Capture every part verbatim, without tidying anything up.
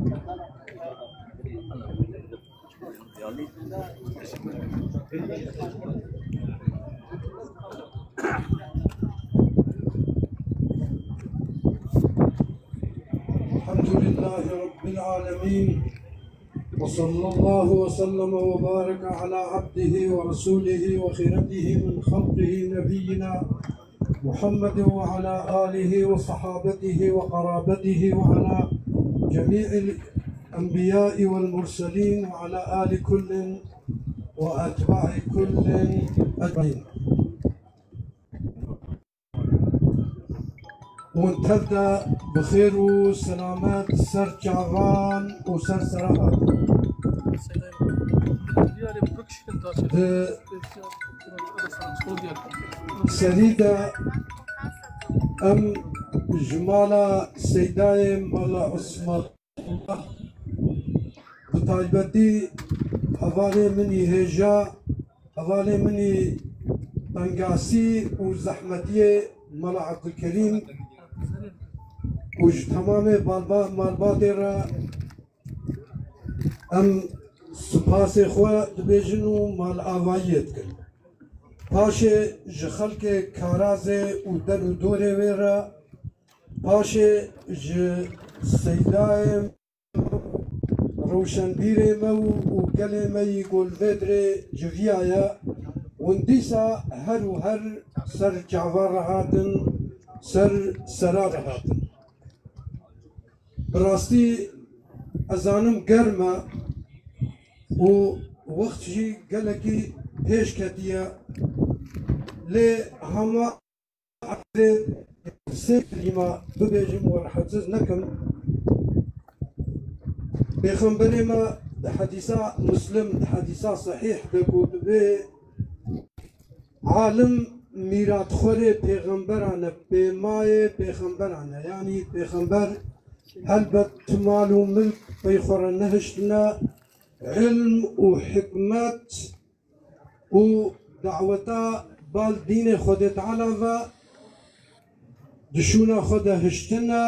الحمد لله رب العالمين، وصلى الله وسلم وبارك على عبده ورسوله وخيرته من خلقه نبينا محمد وعلى آله وصحابته وقرابته وعلى جميع الأنبياء والمرسلين وعلى آل كل وأتباع كل أجمعين. Hûn tev de bi xêr û selamet ser çavan û ser sera hatin. Di serî de em ji mala Seydayê Mala Osman Bi taybetî hevalê min î hêja, hevalê min î tengasî û zehmetiyê Mela Ebdulkerîm û ji temamê balba-, malbatê re em spasê xwe dibêjin û malavayiyê dikin. Paşê ji xelkê Karazê û der û dorê wê re, paşê ji Seydayê rewşenbîrê me û, û gelê me yî ku li vê dirê civiyaye, hûn dîsa her û her ser çava re hatin, ser sera re hatin. Bi rastî ez zanim germ e û wext jî gelekî pêş ketiye, lê hema Sê kelîma bibêjim û rehetsiz nekim. Pêxemberê me di hedîsa Muslim, di hedîsa sehîh de ku dibê, alim mîratxwerê pêxemberan e, pêmayê pêxemberan e. Yanî pêxember helbet ti mal û milk pey xwe re nehiştine, ilm û hikmet û daweta bal dînê Xwedê Teala ve di şûna xwe de hiştine.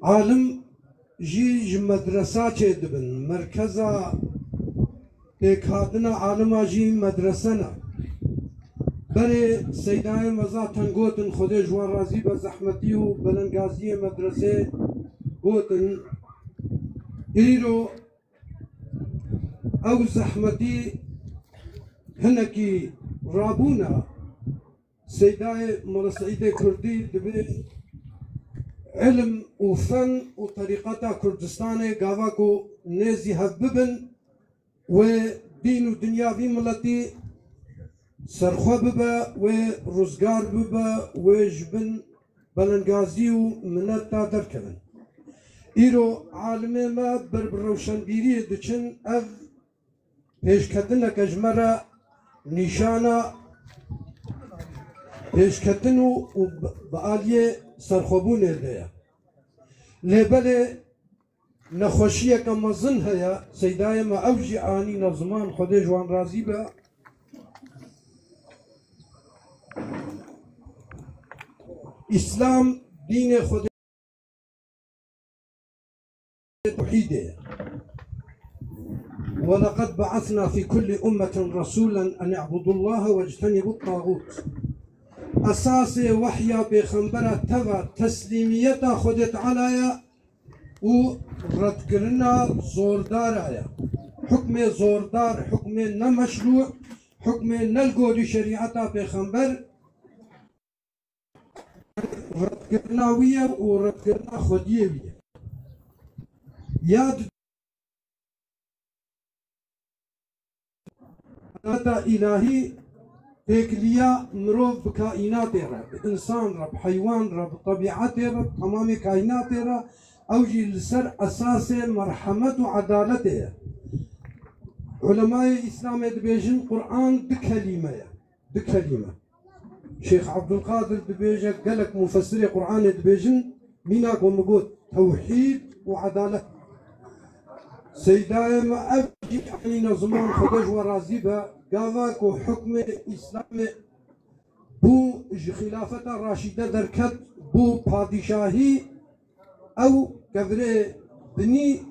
Alim jî ji medresa çêdibin. Merkeza pêkhatina alima jî medrese ne. Berê Seydayê me zaten gotin, Xwedê ji wan razî be, zehmetî û belengaziyê medresê gotin. Îro ew zehmetî hinekî rabûne. Seydayê Mela Seîdê Kurdî dibê ilim û fen û terîqeta Kurdistanê gava ku nêzî hev bibin, wê dîn û dinya vî miletî serxwe bibe, wê rizgar bibe, wê ji bin belengazî û mineta derkevin. Îro alimê me ber bi rewşenbîriyê diçin, ev pêşketineke ji me re nîşana pêşketin û, û bi, bi aliyê serxwebûnê de ye. Lê belê nexweşiyeke mezin heye, Seydayê me ew jî anîne ziman, Xwedê ji wan razî be. Îslam dînê Xwedê tewhîdê ye. ولقد بعثنا في كل أمة رسولا أن اعبدوا الله واجتنبوا الطاغوت. Esasê wehya pêxembera teva teslîmiyeta Xwedê Teala ye û redkirina zordara ye. Hukmê zordar, hukmê nemeşrû, hukmê ne li gorî şerîeta pêxember, redkirina wî ye û redkirina xwediyê wî ye. Ya di Adaleta îlahî têkiliya mirov bi kaînatê re, bi însan re, bi heywan re, bi tebîetê re, bi temamê kaînatê re, ew jî li ser esasê merhemet û edaletê ye. Ulemayê Îslamê dibêjin, Quran du kelîme ye. Du kelîme. Şêx Ebdulqadir dibêje, gelek mufessirê Quranê dibêjin, mîna ku min got, tewhîd û edalet. Seydayê me ev jî anîne ziman, Xwedê ji we razî be, gava ku hukmê Îslamê bû ji Xîlafeta Raşîde derket, bû padîşahî, ew Kevirê binî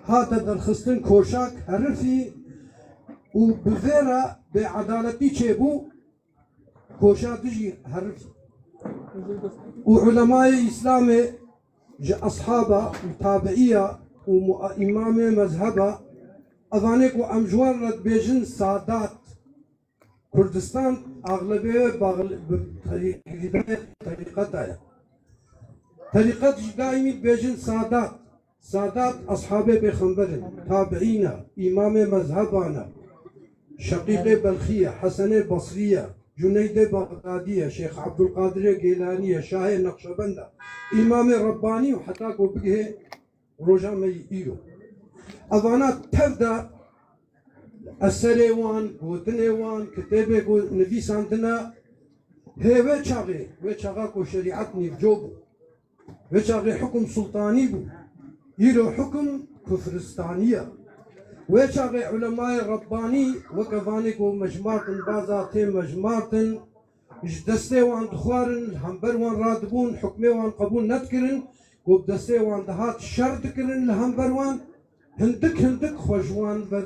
hate derxistin koşak herifî û bi vê re bêedaletî çêbû, koşa dijî herifî. Û ulemayê Îslamê ji eshaba û tabiiya û mua-, îmamê mezheba, evanê ku em ji wan re dibêjin Sadat, Kurdistan axlebê wê baxl-, bi terî-, terîqeta ye. Terîqet jî daîmî dibêjin Sadat. Sadat eshabê pêxember in, tabiîn e, îmamê mezheban e, Şeqîqê Belxî ye, Hesenê Basrî ye, Cuneydê Bexdadî ye, Şêx Ebdulqadirê Gêlanî ye, Şahê Neqşebend e, Îmamê Rebbanî û heta ku bigihê roja me yî îro. Evana tev de eserê wan, gotinê wan, kitêbê ku nivîsandine, hê wê çaxê, wê çaxa ku şerîet nîvco bû. Wê çaxê hukum sultanî bû. Îro hukum kufristanî ye. Wê çaxê ulemayê Rebbanî weke vanê ku mejmartin baza tê mejmartin, ji destê wan dixwarin, li hember wan radibûn, hukmê wan qebûl nedikirin, ku bi destê wan dihat şer dikirin li hember wan, hindik hindik xwe ji wan ver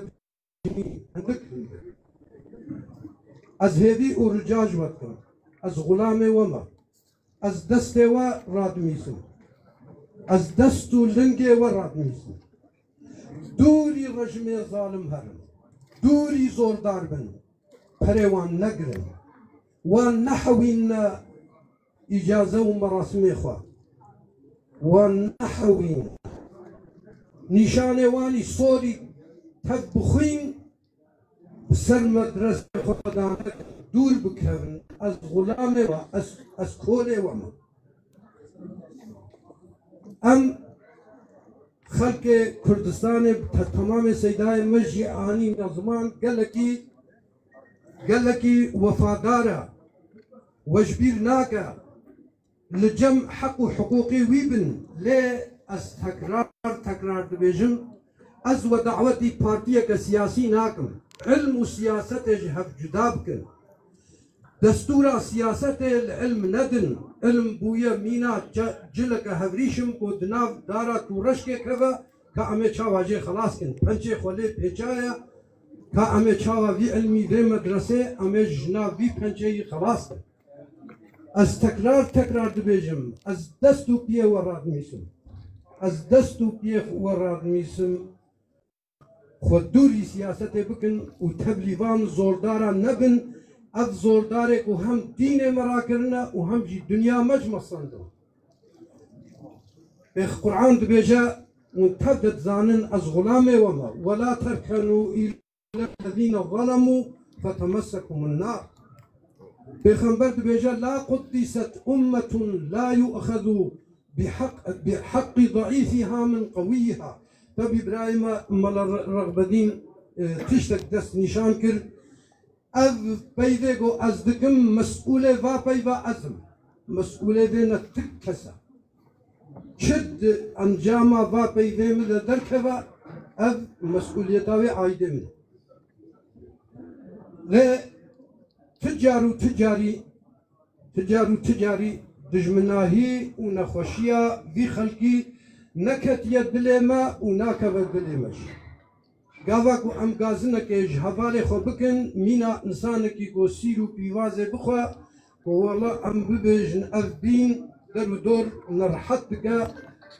hindik hindik. Ez hêvî û rica ji we dikim. Ez xulamê we me. Ez destê we radimîsim. Ez dest û lingê we radimîsim. Dûrî rejimê zalim herin. Dûrî zordar bin. Perê wan negirin. Wan nehewînne îcaze û merasimê xwe. Wan nehewîn. Nîşanê wanî sorî tev bixwîn, bi ser medresê xwe danek dûr bikevin. Ez xulamê we, ez, ez kolê we me. Em xelkê Kurdistanê te-, temamê seydayê me jî anîne ziman, gelekî, gelekî wefadar e, we ji bîr nake. Li cem heq û hiqûqê wî bin, lê ez tekrar tekrar dibêjim, ez we dawetî partiyeke siyasî nakim. Ilm û siyasetê ji hev cuda bikin. Destûra siyasetê li ilm nedin. Ilm bûye mîna ce-, cileke hevrîşim ku di nav dara tûreşkê keve, ka em ê çawa jê xelas kin. Pençê xwe lê pêçaye, ka em ê çawa vî ilmî vê medresê, em ê ji nav vî pençeyî xelas kin. Ez tekrar tekrar dibêjim, ez dest û piyê we radimîsim. Ez dest û piyê we radimîsim. Xwe dûrî siyasetê bikin û tevlî van zordaran nebin. Ev zordarê ku hem dînê me rakirine û hem jî dinya me ji me sandin. Pêx Quran dibêje, hûn tev de dizanin ez xulamê we me. Wela terkenû îlellezîne zelemû fetemessekumun nar. Pêxember dibêje, la quddiset ummetun la yu'xezu bi haq-, bi haqqi daîfiha min qewiyha. Tevî birayê me Mela Re-, Rexbedîn, e, tiştek dest nîşan kir. Ev peyvê ku ez dikim, mesûlê va peyva ez im. Mesûlê vê ne tik kes e. Çi di encama va peyvê min de derkeve, ev mesûliyeta wê aîdê min e. Lê ti car û ti carî, ti car û ti carî dijminahî û nexweşiya vî xelkî neketiye dilê me û nakeve dilê me jî. Gava ku em gazinekê ji hevalê xwe bikin, mîna însanekî ku sîr û pîvazê bixwe, ku wela em bibêjin ev bîn der û dor nerehet dike,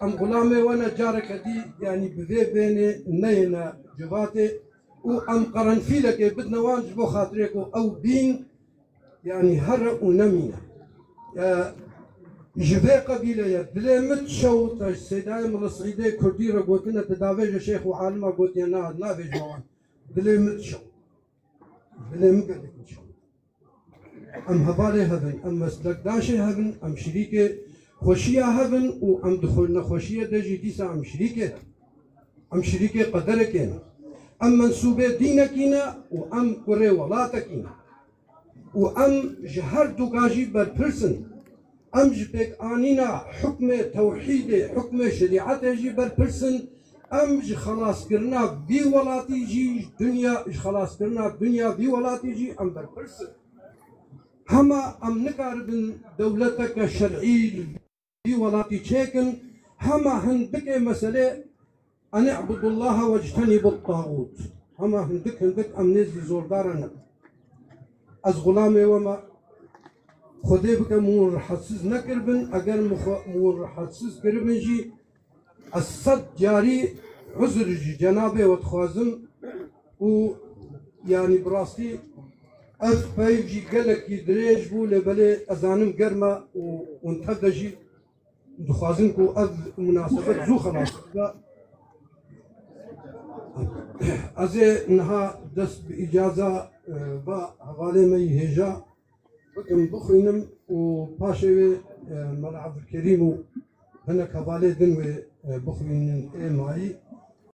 em xulamê we ne, careke dî, yanî bi vê bênê neyêne civatê û em qerenfîlekê bidine wan ji bo xatirê ku ew bîn Yanî here û nemîne. E, ji vê qebîle ye. Dilê min dişewite, Seydayê Mila Seîdê Kurdî re gotine, tu davêje şêx û alima gotiye, na, navêjime wan. Dilê min dişewite. Dilê min gelek dişewite. Em hevalê hev in, em meslekdaşê hev in, em şirîkê xweşiya hev in û em di xwe nexweşiyê de jî dîsa em şirîkê ne. Em şirîkê qederekê ne. Em mensûbê dînekî ne û em kurê welatekî ne. Û em ji her duka jî berpirs in. Em ji pêkanîna hukmê tewhîdê, hukmê şerîetê jî berpirs in. Em ji xelaskirina vî welatî jî, ji dinya, ji xelaskirina dinya vî welatî jî em berpirs in. Hema em nikaribin dewleteke şer'î li vî welatî çêkin, Hema hindikê meselê, "Eni'budullaha wectenibut tağut." Hema hindik hindik em nêzdî zordaran in. Ez xulamê we me. Xwedê bike min hûn rihetsiz nekiribin. Eger min xwe, min hûn rihetsiz kiribin jî, ez sed carî uzr ji cenabê we dixwazim û, yanî, bi rastî ev peyv jî gelekî dirêj bû, lê belê ez zanim germ e û hûn tev de jî dixwazin ku ev munasebet zû xelas bibe. Ez ê niha dest bi îcaza, e, va hevalê me yî hêja bikim bixwînim û paşê wê, e, Mela Evdilkerîm û hinek hevalê din wê, e, bixwînin ê mayî.